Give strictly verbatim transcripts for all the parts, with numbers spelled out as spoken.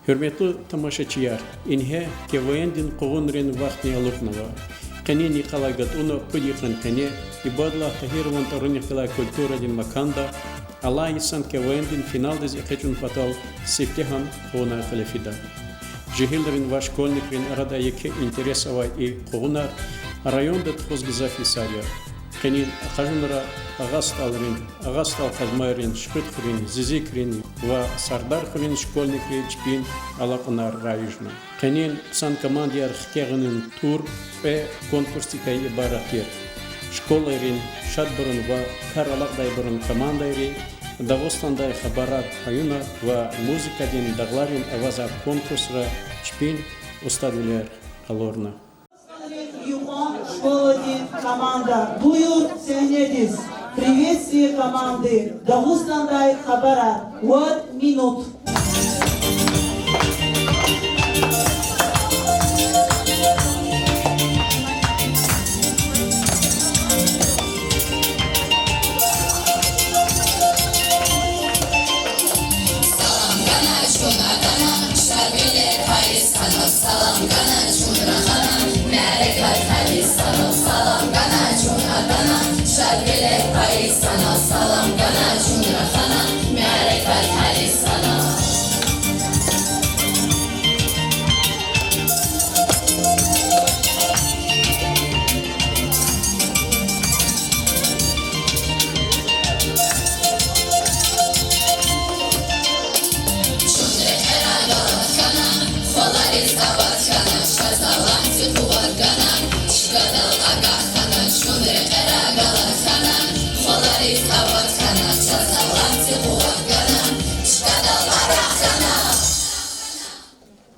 Гьуьрметлу тамашачияр, ингье КВН-дин къугъунрин вахтни алукьнава. Къенин йикъалай гатӀунна пуд йикъан къене Ибадуллагь Тагьирован тӀварунихъ галай культурадин маканда алай йисан КВН-дин финалдиз экъечӀун патал сифтегьан къугъунар кьиле фида. Жегьилрин ва школьникрин арада еке интерес авай и къугъунар районда тухуз гзаф йисар я. Къенин акъажунра Агъа СтӀалрин, Агъа СтӀал Къазмайрин, Шихидхуьруьн, Зизикрин ва Сардархуьруьн школьникри чпин алакьунар райижна. Къенин хъсан командаяр хкягъунин тур кьве конкурсдикай ибарат тир. Школайрин, шадбурун ва кар алакьдайбурун командайри Дагъустандай хабарар гьаюна ва музыкадин дагъларин авазар конкурсра чпин устадвилер къалурна. Юкьван школадин команда, буюр сегьнедиз. Приветствие команды Дагъустандай хабарар. Вад минут.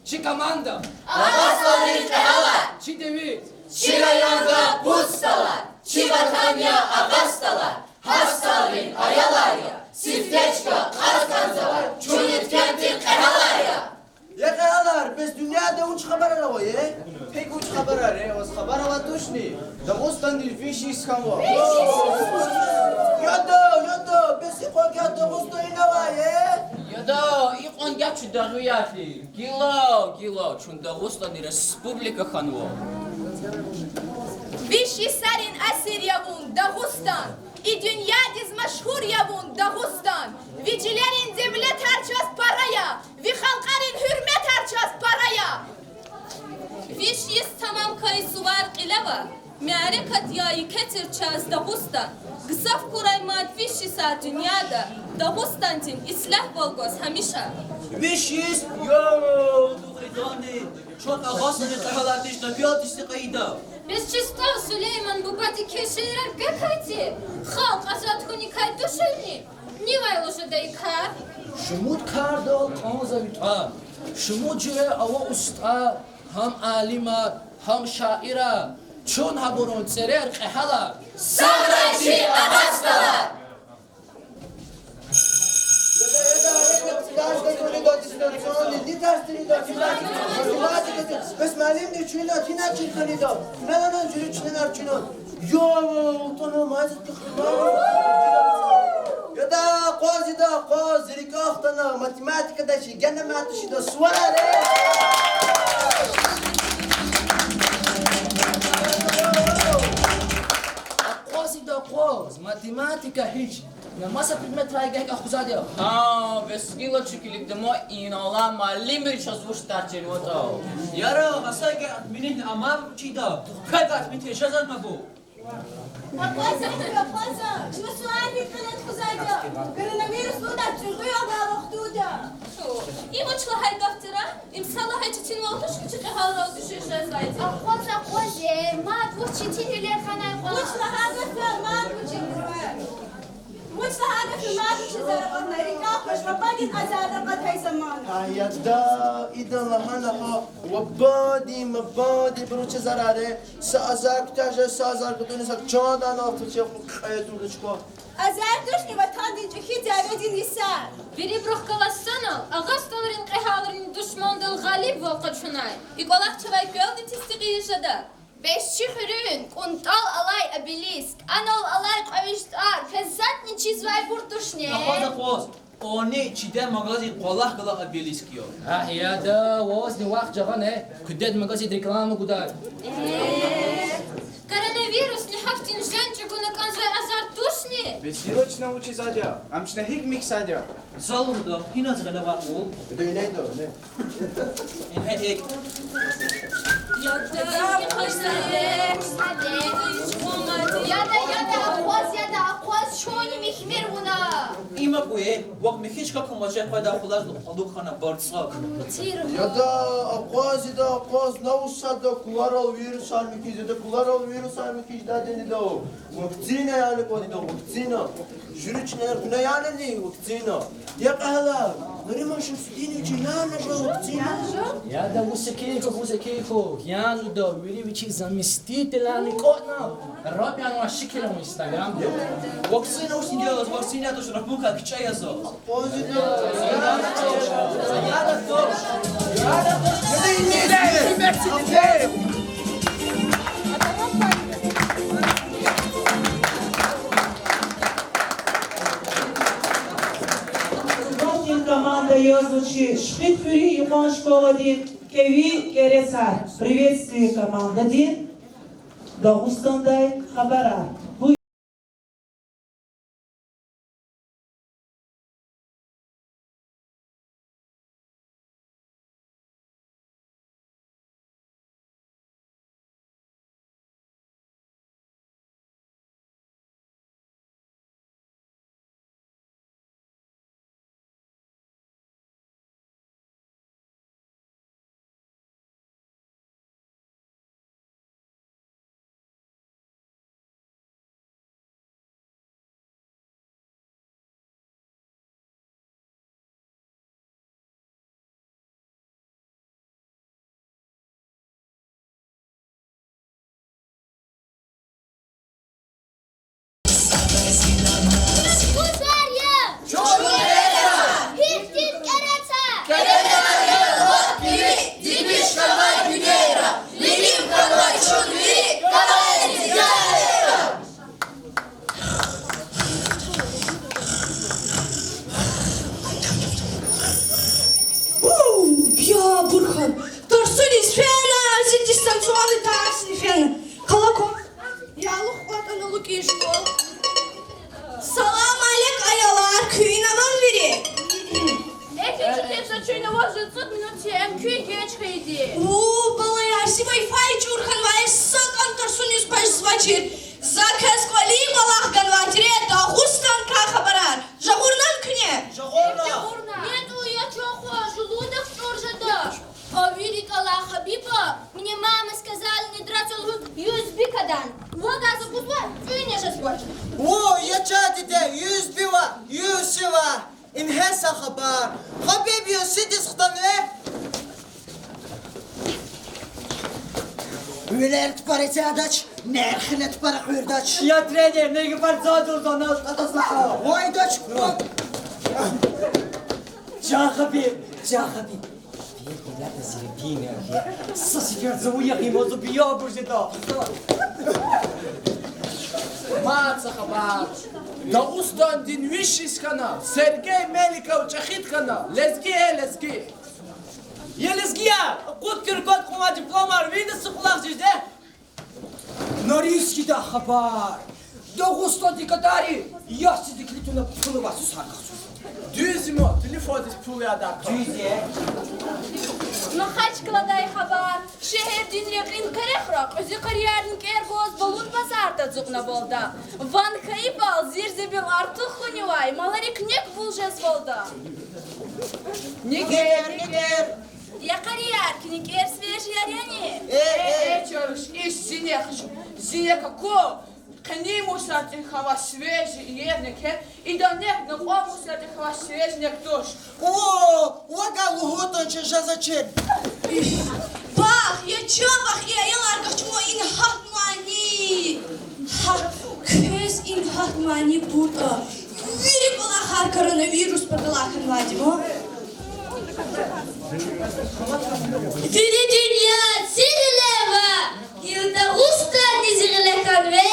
Чи команда. Агъа СтӀалрин кьегьалар. Чи девиз. Чи районда пуд СтӀалар. Чи ватан я Агъа СтӀалар. Гьа СтӀалрин аялар я. Сифте чка кьаз кӀанзавай чун еткентин кьегьалар я. Я кьегьалар, бес дуьньяда вуч хабарар ава, э? Пек вуч хабарар, э? Ваз хабар ава тушни? Дагъустандин виш йис хьанва. Яда, яда, бес икьван гагь Дагъустан инавай, э? Яда, икьван гагь чи дагъвияр хьи. Гила, гила, чун Дагъустандин республика хьанва. Виш йисарин асир я вун, Дагъустан. И дуьньядиз машгьур я вун, Дагъустан. Ви чилерин девлетар чаз пара я, ви халкьарин гьуьрметар чаз пара я. Виш йис тамам хьайи сувар кьиле ава, мярекат яй еке тир чаз, Дагъустан. Гзаф хьурай мад виш йисар дуьньяда, Дагъустандин ислягьвал гваз гьамиша. Виш йис, я, дугъриданни, чун Агъа СтӀалрин кьегьалардиз накъвиятдиз къайида. Бес чи СтӀал Сулейман бубадикай шиирар квекай тир, халкь азад хьуникай туширни? Нивай лугьуда и кар? Шумуд кардал кӀанзава ви тӀвар. Шумуд жуьре ава устӀар, гьам алимар, гьам шаирар. Чун гьабурун цӀерер кьегьалар. Сагърай чи Агъа СтӀалар! Бес муаллимди чуьнуьнар гьина чир хьанида? Меланан жуьре членар чуьнуьн. Йо, тана майзат кахмар. Яда, акъваз, яда, акъваз, зи рикӀе хтана, математикада чи гена мад тушида сувар, э! Акъваз, яда, акъваз, математика гьич. На маса предметрай гекъ ахъузадя. А, вес гила чи килигда ма инал алай муаллимри чаз вуч тӀварцин ватӀа. Яра, гьасайги отменить амай чида. Квекай отменить жезва абур. Акъваз, акъваз, чна суал рикӀелай тухузайди я. Коронавирус лугьудай цуьркьуь авай вахтунда. Им вуч лагьай гаф тир а? Им са лагьай четинвал туш хьи, чи кьегьалрал дуьшуьш жезвайди. Акъваз, акъваз, э, мад вуч четинвилер хьанай кьван. Вуч лагьай гаф я, мад вуч четинвилер? Вуч лагьай гаф я, мад вуч чизар акъатнай? РикӀел хъваш, бубадин азарар акъатай заман. Ай, яда, идан лагьана гьа, бубади, мубади, буру чизараре. Са азар куьтягь жез, са азар гатӀунни са чандан артух чехъ кьейи тур чка. Азар тушни ватандин чӀехи дяведин йисар? Вирибурухъ галаз санал Агъа СтӀалрин кьегьалрини душмандал гъалибвал къачунай. И кӀвалах чавай квелни тестикьиз жеда. Бес чи хуьруьн кӀунтӀал алай обелиск, анал алай кьве виш тӀвар квез садни чизвайбур тушни? Акъваз, акъваз. Къвани чидай магазин кӀвалах галай обелиск я. Агь, яда, вазни вахт жагъана, куьдед магазин реклама гудай. Э, коронавирусни гьахьтин женг чӀугуна кӀанзавай азар тушни? Бес ира чна вучиз ада? Ам чна гьикӀ михьзавайди я? Залумда, гьиназ гъиле вакъул? Ида инейда, не? Ингье ик. Яда, яда, акъваз, яда, акъваз, чунни михьмир вуна. Има куе, вак михьи чка кумаче къведа хулаз лукъ хана барцак. Яда, акъваз, яда, акъваз, навусада куларал вирусар михьиз, яда куларал вирусар михьиз, дадени дав. Вакцина яна квади дав, вакцина. Жуьре чна куьне янани вакцина? Я къагьла, Нариман Шамсудинович, яна жо вакцина. Яда, вуса кӀеви хьухь, вуса кӀеви хьухь. Яна жо дав, вири вичин заместителарни кӀватӀна. Раб яна ва шикилан Instagram. Вакцина усни гелаз, вакцина туш рапука кичӀе яза. Команда язва чи Шихидхуьруьн юкьван школадин кӀеви кӀерецар. Приветствие командадин. Дагъустандай хабарар. Кузар я! Гьихьтин кӀерецар! У, я Бурхан, тарсуниз фена, зи дистанционный тарсни фена. Къала кван. Ялух кьватӀана лукӀиз жувал. Салам алейк, аялар, куьн ина авани вири? Эхь, чи кепса, чуьн аваз жи цӀуд минут я, ам куьн геж хьайиди. У, балаяр, зи Wi-Fi чӀур хьанвай, са кӀан тарсуниз къвезвачир. За квез кӀвалин кӀвалах ганвай тир, Дагъустанрикай хабарар. Жагъурнани куьне? Жагъурна. Нету, я чан хва, жувалдихъ чӀур жеда. А вири кӀвалах, Хабиба, мне мама сказала не драться лугьуз, юзби кадан. Вагаз акъузва, куьне жезвач. О, я чан диде, юзби ва, юзби ва. Ингье са хабар. Хабиб, юзбидиз хтанве. Вилер тупар эцядач, нерхине тупар акъуьрдач. Я тренер, неги пар задул занал, атас лаха. Вайдач. Чан Хабиб, чан Хабиб. Вир гила зирбин я. Са сефер зун яхъ имазу биябур жеда. Мад са хабар. Дагъустандин виш йис хьана, Сергей Меликов чӀехид хьана, лезги я, лезги. Я лезгияр, кьуд куьрквед кьунвай дипломар вирида са кӀвалах жезде. Норильскида хабар. Дагъустандин кадарри ясдиз икле туна пул авай сусар къахчуз. Дуьз я, ма, телефондиз пул яда. Дуьз я. Махачкъаладай хабар. Шегьердин рекьин къерехра кьуьзуь къариярни кӀер гваз балун базарда ацукьнавалда. Ван хьайибал зирзебил артух хьунивай маларик нек бул жезвалда. Никер, никер. Я къарияр, куьне кӀер свежияр яни? Э, э, чаруш, иш зи нек, зи нек аку. Къенин мусатӀи хьайивай свежий иер некер, идан нек накьван мусатӀи хьайивай свежий нек туш. О, вага лугьутан чи жазачир. Бах, я чан бах, я аялар, гахчума ин гьат мани. Гьа, квез ин гьат мани буртӀа. Вири кӀвалахар коронавирус паталай хьанвайди ма. Вири дуьнья зи гъиле ава, гила Дагъустан зи гъиле хьанве.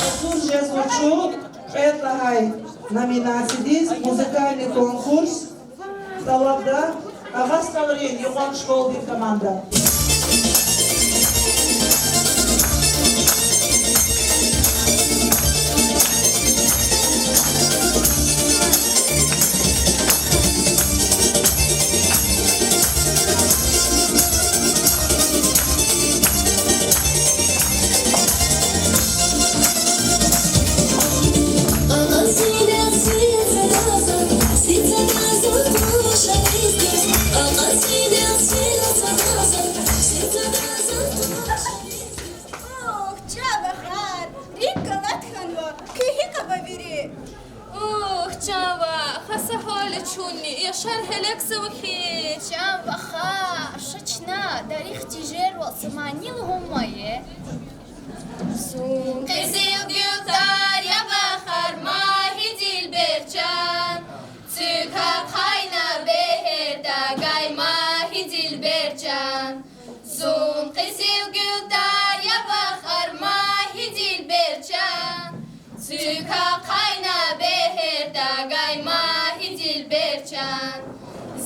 Акъудиз жезва чун кьвед лагьай номинациядиз музыкальный конкурс. ТӀалабда Агъа СтӀалрин юкьван школадин команда. Ух, чан вахар, рикӀ галат хьанва, куьн гьикӀ ава вири? Ух, чан вах, хаса гьал я чунни, яшар гьелекзава хьи. Чан вахар, ша чна дарих тежервал са мани лугьумай. Зун къизилгуьлдер я вахар, магьи дилбер чан, цуьк ахъайна бегьерда гай, магьи дилбер чан. Зун къизилгуьлдер я вахар, магьи дилбер чан, цуьк ахъайна бегьерда гай, магьи дилбер чан.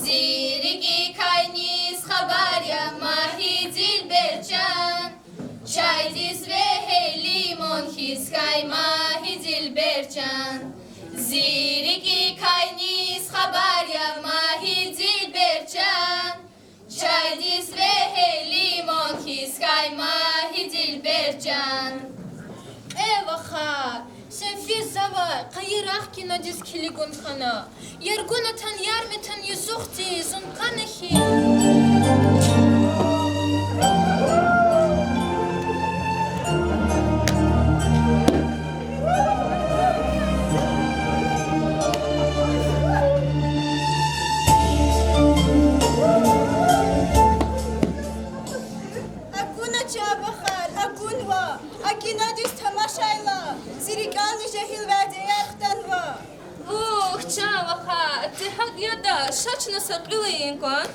Зи рикӀикай низ хабар я, магьи дилбер чан, чайдиз вегьей лимон хьиз гай, магьи дилбер чан. Зи рикӀикай низ хабар я, магьи дилбер чан, чайдиз вегьей лимон хьиз гай, магьи дилбер чан. Кьве вахар, сефи завай къайи рагъ кинодиз килигун хьана. Яргун атан ярмитан юзухдиз зун кана хьи. Акуна, чан вахар, акунва. А кинодиз тамашайла, зи рикӀелни жегьил вядеяр хтанва. Ух, чан вахар, ти гьакӀ яда, ша чна са кьуьл ийин кван.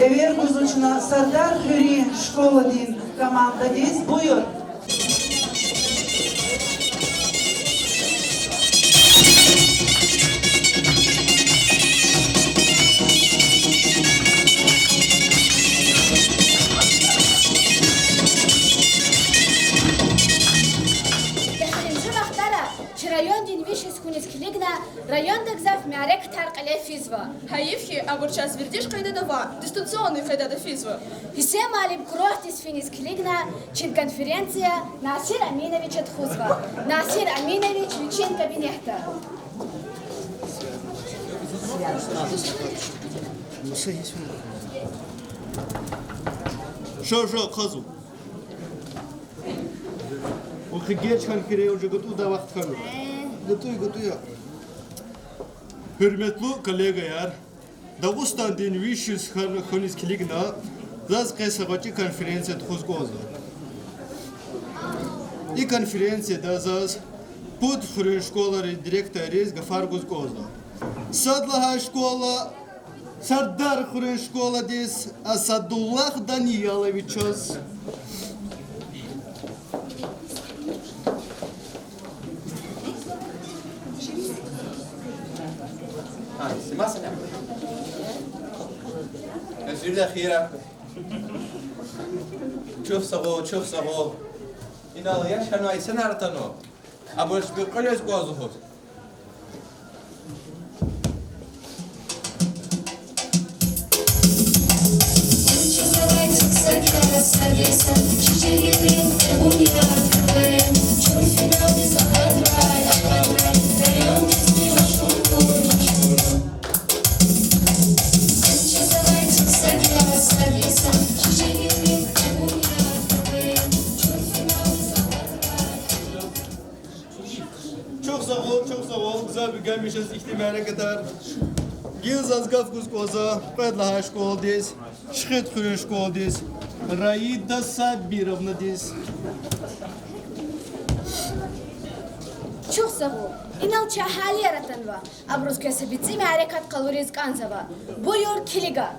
Эвер гузва чна Сардар хуьруьн школадин Командадиз буюр. Эхиримжи вахтара чи райондин виш йис хьуниз килигна, районда гзаф мярекатар кьиле физва. Гьайиф хьи, абур чаз вердиш къайдада ваъ, дистанционный къайдада физва. Гьуьсейн муаллим курортдиз финиз килигна, чи конференция Насир Аминовича тухузва. Насир Аминович вичин кабинетда. Ша, ша, хъазу. Вахъ геж хьана хьи, уже гатӀуда вахт хьана. ГатӀу я, гатӀу я. Гьуьрметлу коллегаяр, Дагъустандин виш йис хьуниз килигна, заз къе са гъвечӀи конференция тухуз кӀанзава. И конференцияда заз пуд хуьруьн школайрин директорриз гафар гуз кӀанзава. Сад лагьай школа Сардар хуьруьн школадиз Асадуллагь Данияловичаз. Чухсагъул, чухсагъул. Инал яш хьанвай инсанар атанва. Абуруз чпин кьуьлуьз кӀанзава лугьуз. Чухсагъул, чухсагъул, гзаф гамишаз ихьтин мярекатар. Гила заз гаф гуз кӀанзава кьвед лагьай школадиз, Шихидхуьруьн школадиз, Раида Сабировнадиз. Чухсагъул, инал чи агьалияр атанва. Абуруз квез са бицӀи мярекат къалуриз кӀанзава. Буюр, килига.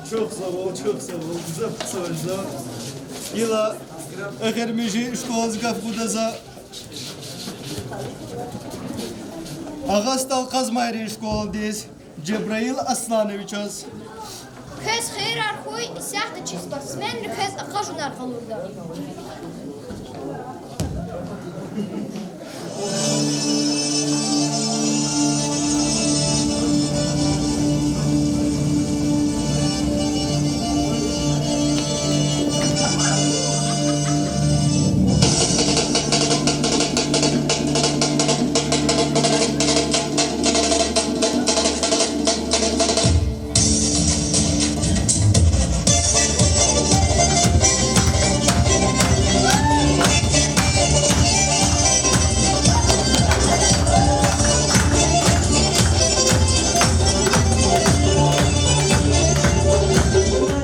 Чухсагъул, чухсагъул, гзаф хъсан за. Гила эхиримжи школадиз гаф гуда за. Агъа СтӀал Къазмайрин школадиз Жебраил Аслановичаз. Квез хийирар хьуй, исятда чи спортсменри квез акъажунар къалурда.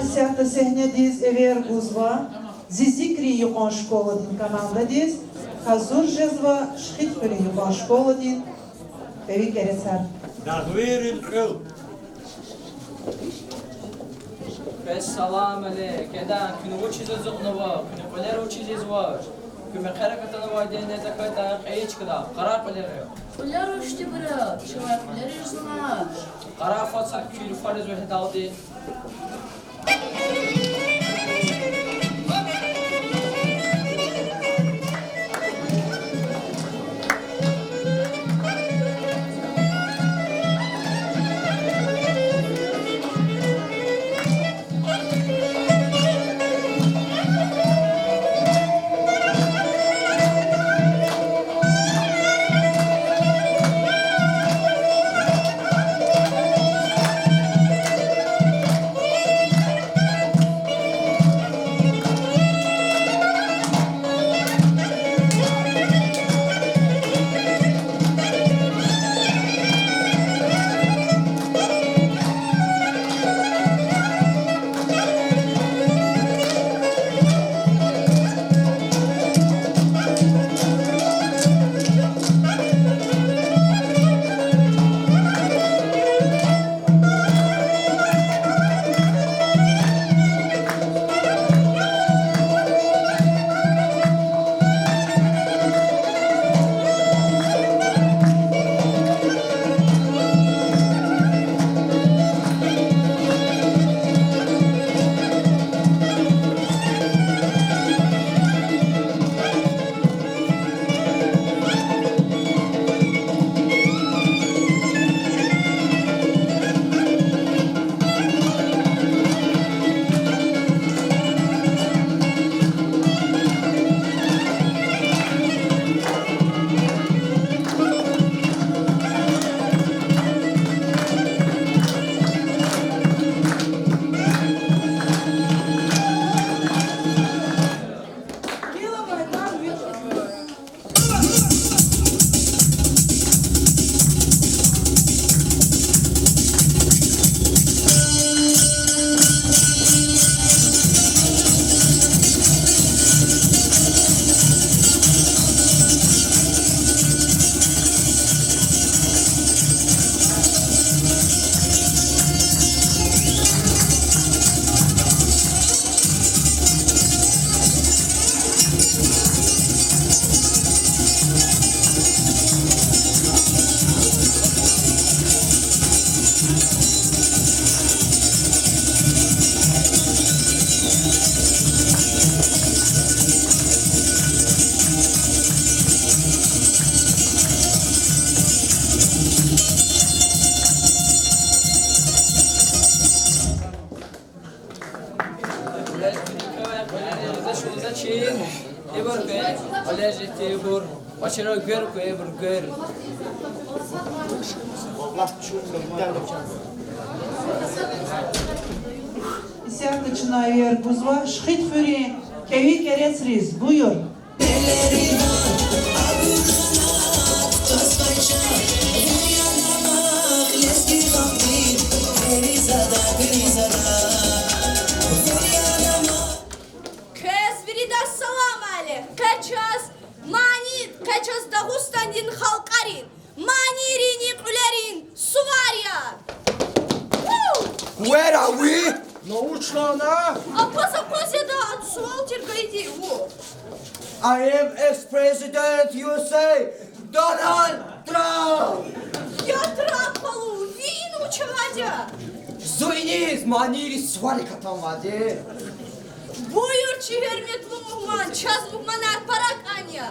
Исятда сегьнедиз эвер гузва Зизикрин юкьван школадин командадиз, гьазур жезва Шихидхуьруьн юкьван школадин кьве кӀерецар. Дагъвийрин кьуьл. Бес салам алейк. Яда, куьн вучиз ацукьнава, куьн кьуьлер вучиз ийизвач? Куьн мехъерик атанвайди я, за квайта кьейи чкада, къарагъ кьуьлер я. Кьуьлер вучтибур я, чавай кьуьлер ийизвач. Къарагъ фад-фад куьн фариз вегьидалди. Ачара гвер куь, эбур гвер. Исятда чна эвер гузва Шихидхуьруьн кӀеви кӀерецриз. Буюр. Квез виридаз салам алейк. Къе чаз мани, къе чаз Дагъустандин халкьарин манийринни кьуьлерин сувар я. Where are we? Научна ана. Акваз, акваз, яда, ад сувал тир гайиди ву. I am ex-president U S A, Donald Trump. Я Трамп халу, ви ина вуч авайди я? Зу иниз манийрин сувари катанвайди. Буюр, чи гьуьрметлу мугьман, чаз мугьманар пара кӀан я.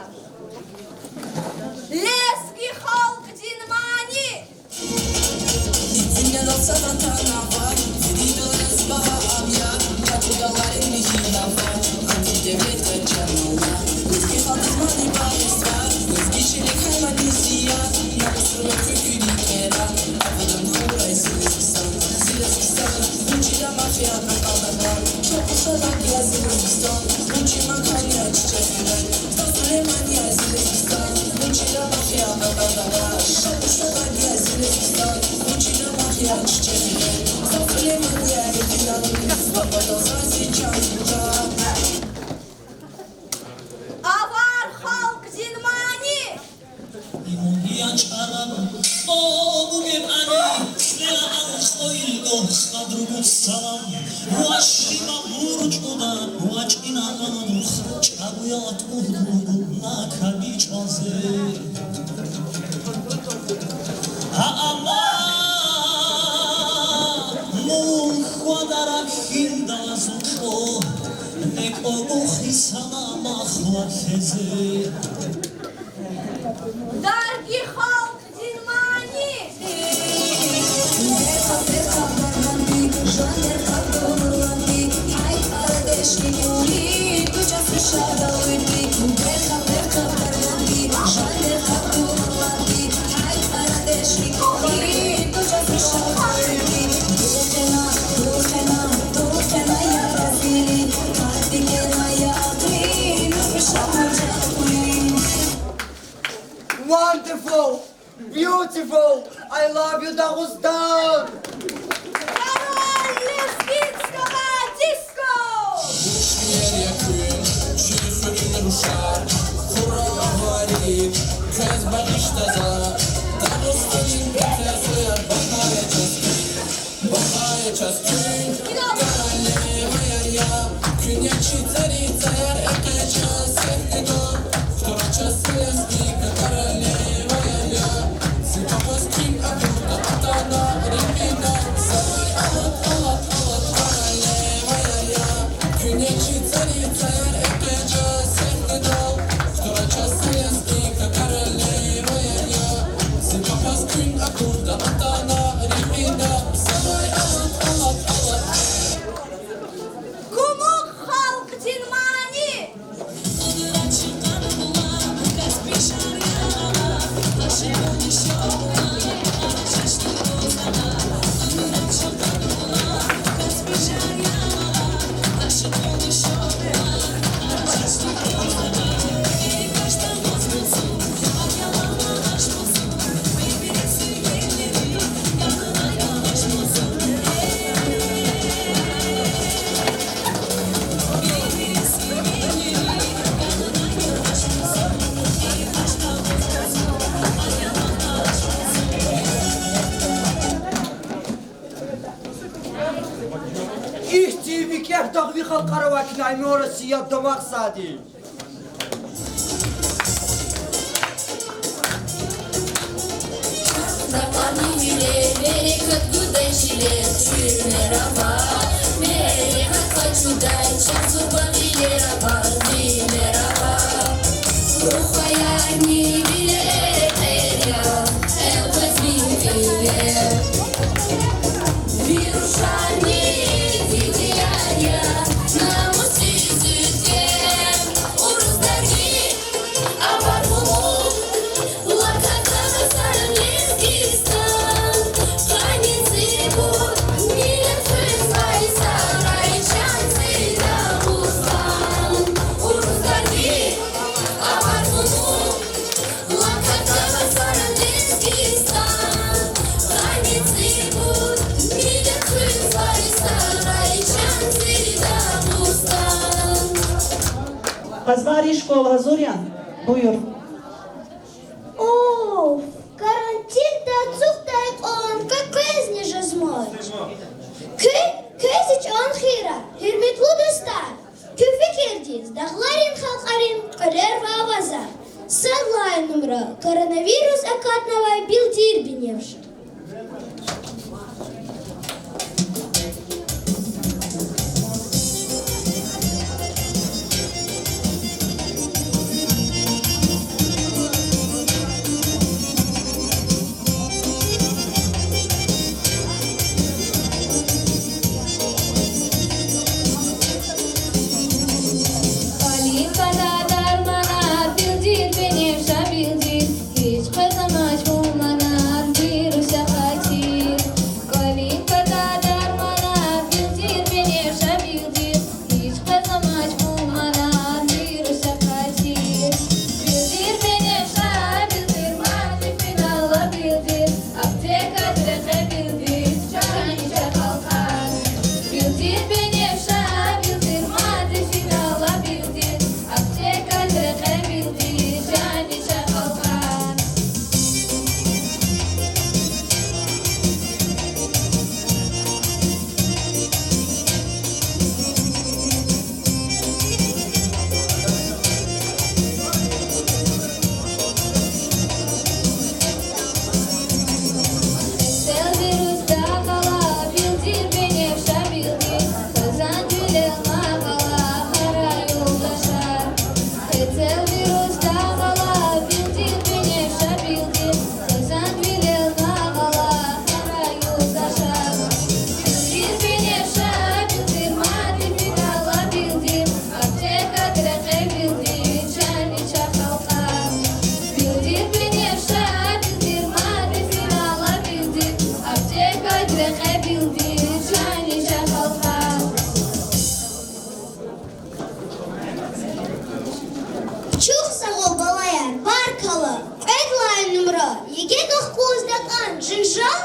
Лезги халкьдин мани. Авар халкьдин мани. Иман я чӀарар, о, бубебани, лела алкьвай илгьу, садругуд салам. Ваш има бурж кьуда, вач ина мадух, чӀагу я тӀугъ лугьу, на каби чӀвазе. Гьа ама мун хвадара хьиндал зун кьван, некӀ агух и салам ахва хьизе. Дарги халкьдин мани. Wonderful! Beautiful! I love you, Дагъустан! Король лезгинского диско! Кумук халкьдин мани. Ихьтин викӀегь дагъви халкьар авай кьван Россиядин дамахзавайди. Азмари школа гьазур яни? Буюр. Оф, карантинда ацукьдай кьван къекъвезни жезмач. Квез, квез и чӀал хийирар, гьуьрметлу дустар. Куь фикирдиз дагъларин халкьарин кьуьлервай авазар. Сад лагьай нумра: коронавирус акатнавай билдир биневша. Кьвалин патав дарманар билдир, беневша билдир, гьич къвез амач вун манар вируса хатир. Кьвалин патав дарманар билдир, беневша билдир, гьич къвез амач вун манар вируса хатир. Билдир, беневша билдир, мад финал ала билдир, аптекадин рекье билдир, чанни чахъ алкъан. Билдир, беневша билдир, мад финал ала билдир, аптекадин рекье билдир, чанни чахъ алкъан. Эксел вирус дагъ ала, билдир, беневша билдир, хизандивилел магъ ала гьар юлдашар. Эксел вирус дагъ ала, билдир, беневша билдир, хизандивилел магъ ала гьар юлдашар. Билдир, беневша билдир, мад финал ала билдир, аптекадин рекье билдир, чанни чахъ алкъан. Билдир, беневша билдир, мад финал ала билдир, аптекадин рекье билдир, чанни чахъ алкъан. Чухсагъул, балаяр, баркалла. Кьвед лагьай нумра: ЕГЭдихъ кӀанз атӀан жинжал.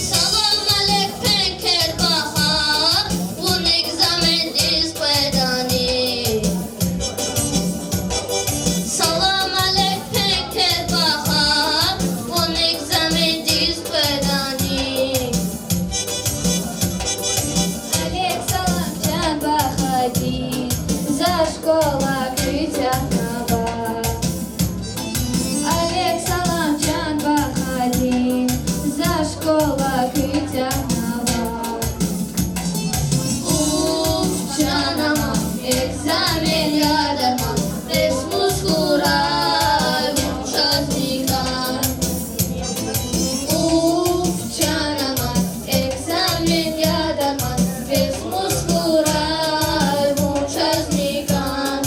Салам алейк, пенкер бахар, вун экзамендиз къведани? Салам алейк, пенкер бахар, вун экзамендиз къведани? Алейк салам, чан бахади, за школа куь тахьнава. Алейк салам, чан бахади, за школа куь тахьнава. Уф, чан аман, экзамен яд аман, бес мус хьурай вун чаз никӀан. Уф, чан аман, экзамен яд аман, бес мус хьурай вун чаз никӀан.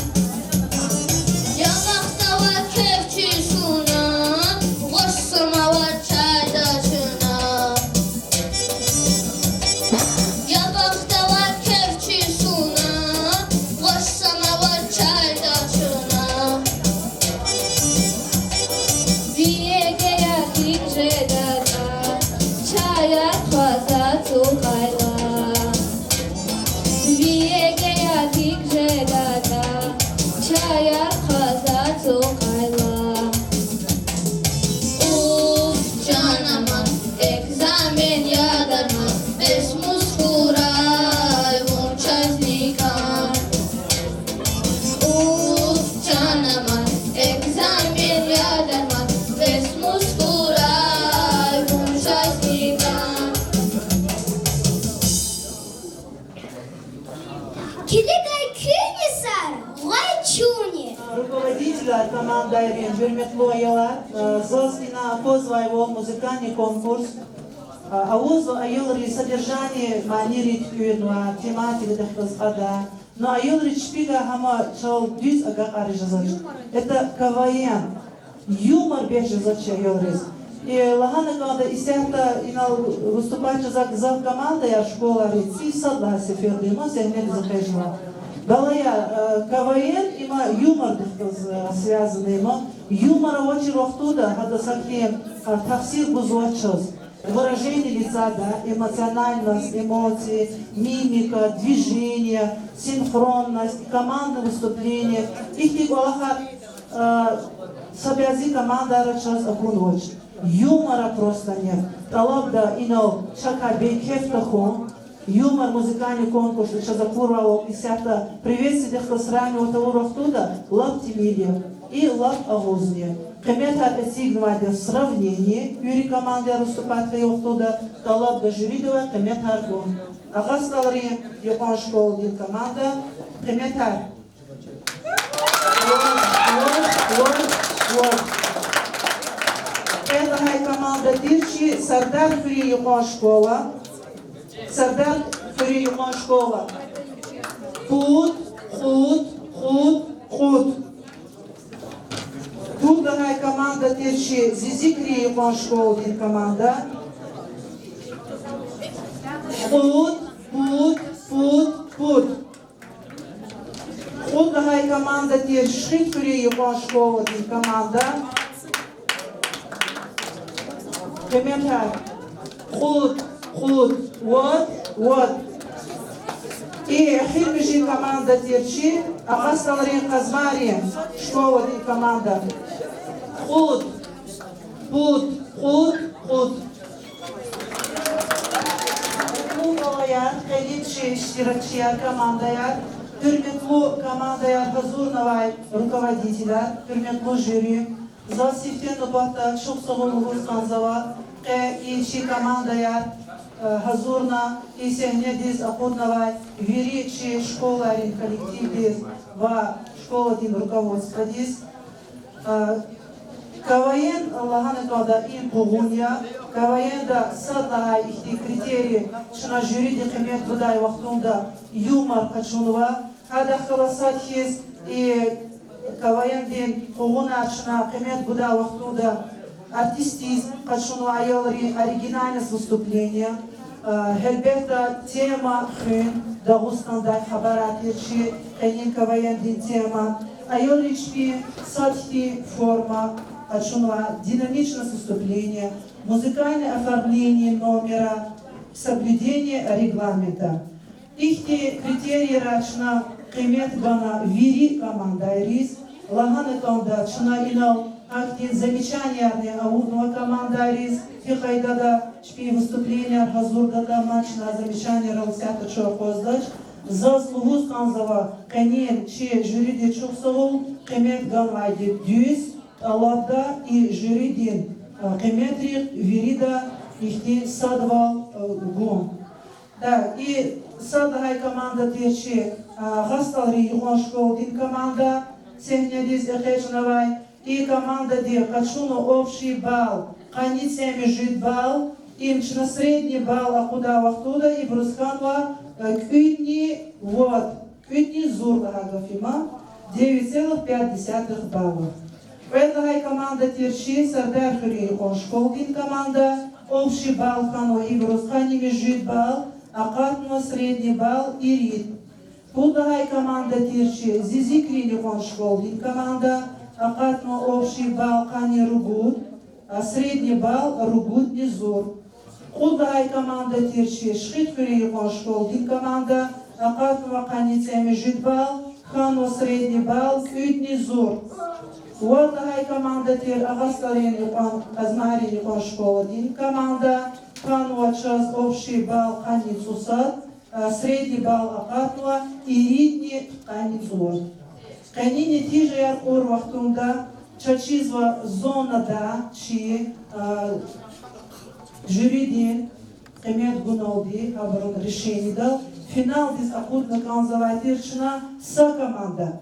Я бахтавар кеф чиз хьуна, гъваш самавар чай тачуна. Я бахтавар кеф чиз хьуна, гъваш самавар чай тачуна. Ви ЕГЭ-яр гьикӀ жедатӀа, чаяр хъваз ацукьайла. Ви ЕГЭ-яр гьикӀ жедатӀа, чаяр хъваз ацукьайла. Уф, чан аман, экзамен яд аман, бес мус хьурай вун чаз никӀан. Уф, чан аман, экзамен яд аман, бес мус хьурай вун чаз никӀан. Килигай куьн, йисар, гъвай чунни. Руководителар командайрин, гьуьрметлу аялар, заз ина аквазвайвал музыкальный конкурс. Авазва аялри содержание, манийрин туькӀуьрнава, тематикадихъ галаз кьада. Но аялри чпивай гьама чал дуьз агакьариз жезвач. Это КВН. Юмор бес жезвач аялриз. И лагьана кӀанда, исятда инал выступать жезвай гзаф командаяр школайрин цӀийи сад лагьай сеферда има сегьнедиз экъечӀна. Балаяр, э, КВН има юмордихъ галаз, э, связанный има. Юмор авачир вахтунда гьада сахьтин, э, таъсир гузвач чаз. Выражение лица, да, эмоциональность, эмоции, мимика, движение, синхронность, командное выступление. Ихьтин кӀвалахар, э, са бязи командайра чаз акунвач. Юмора просто нет. ТӀалабда инал чакай бейкеф тахьун. Юмор музыкальный конкурсда чаз акурвал исятда приветствиедихъ галаз сравнивать авур вахтунда лап тӀимил я и лап агъузни я. Къиметар эцигнавайди я сравнение, вири командаяр выступать хьайи вахтунда, тӀалабда жюридивай къиметар гун. Агъа СтӀалрин юкьван школадин команда, къиметар. Вот, вот, вот, вот. Кьвед лагьай команда тир чи Сардархуьруьн юкьван школа. Сардархуьруьн юкьван школа. Пуд, кьуд, кьуд, кьуд. Пуд лагьай команда тир чи Зизикрин юкьван школадин команда. Кьуд, пуд, пуд, пуд. Кьуд лагьай команда тир Шихидхуьруьн юкьван школадин команда. Къиметар. Кьуд, кьуд, вад, вад. И эхиримжи команда тир чи Агъа СтӀалрин Къазмайрин школадин команда. Кьуд, пуд, кьуд, кьуд. Гьуьрметлу балаяр, къенин чи иштиракчияр, командаяр, гьуьрметлу командаяр, гьазурнавай руководителар, гьуьрметлу жюри, заз сифте нубатда чухсагъул лугьуз кӀанзава, къе и чи командаяр, э, гьазурна, и сегьнедиз акъуднавай вири чи школайрин коллективдиз ва школадин руководстводиз. Э, КВН лагьана кӀанда им къугъун я, КВН-да сад лагьай ихьтин критерий чна жюриди къимет гудай вахтунда юмор къачунва. Гьадахъ галаз сад хьиз и КВН-дин къугъунар чна къимет гудай вахтунда артистизм къачунва, аялрин оригинальность выступления. Э, гьелбетда, тема хуьн, Дагъустандай хабарар тир чи къенин КВН-дин тема. Аялри чпин сад хьтин форма къачунва, динамичность выступления, музыкальное оформление номера, соблюдение регламента. Ихьтин критерийра чна къимет гана вири командайриз. Лагьана кӀанда, чна инал гьахьтин замечаниярни авунва командайриз, гьи къайдада чпин выступленияр гьазурдатӀа, мад чна замечаниярал исятда чун акъваздач. Заз лугьуз кӀанзава, къенин чи жюриди чухсагъул къимет ганвайди дуьз, тӀалабда и жюридин, а, къиметрихъ вирида ихьтин садвал, а, гун. Да, и сад лагьай команда тир чи, а, Агъа СтӀалрин юкьван школадин команда сегьнедиз экъечӀнавай. И командади къачуна общий балл къанни цӀемуьжуьд балл. Им чна средний балл акъудай вахтунда ибуруз хьанва, э, кӀуьдни вад, кӀуьдни зур лагьай гаф има, девять целых пять десятых балла. Кьвед лагьай команда тир чи Сардархуьруьн юкьван школадин команда, общий балл хьанва ибуруз къанни муьжуьд балл, акъатнава средний балл ирид. Пуд лагьай команда тир чи Зизикрин юкьван школадин команда, акъатнава общий балл къанни ругуд, а средний балл ругудни зур. Кьуд лагьай команда тир чи Шихидхуьруьн юкьван школадин команда, акъатнава къанни цӀемуьжуьд балл, хьанва средний балл кӀуьдни зур. Вад лагьай команда тир Агъа СтӀалрин юкьван, Къазмайрин юкьван школадин команда, хьанва чаз общий балл къанни цӀусад, а средний балл акъатнава иридни пудкъанни цӀувад. Къенин нетижаяр кьур вахтунда чаз чизва зонада чи, а, жюридин къимет гуналди, гьабурун решенидал финалдиз акъудна кӀанзавай тир чна са команда.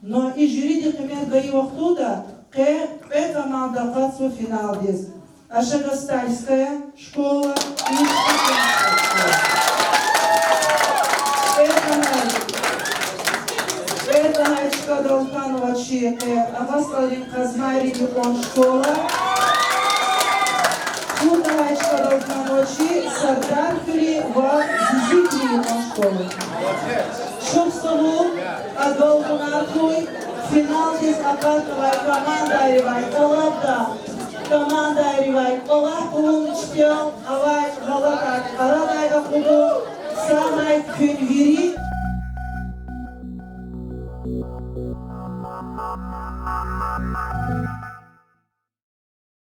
Но и жюриди къимет гайи вахтунда къе кьве команда акъатзава финалдиз. Ашагостальская школа, Ишкин школа. КӀватӀ лагьай, кӀватӀ лагьай чкадал хьанва чи Агъа СтӀалрин Къазмайрин юкьван школа. КӀуд лагьай чкадал хьанва чи Сардархуьруьн ва Зизикуьруьн юкьван школа. Чухсагъул, агалкьунар хьуй финалдиз акъатнавай командайривай, тӀалабда командайривай кӀвалах къалурун, чпел авай гъалатӀар арадай акъудун. Сагърай куьн вири.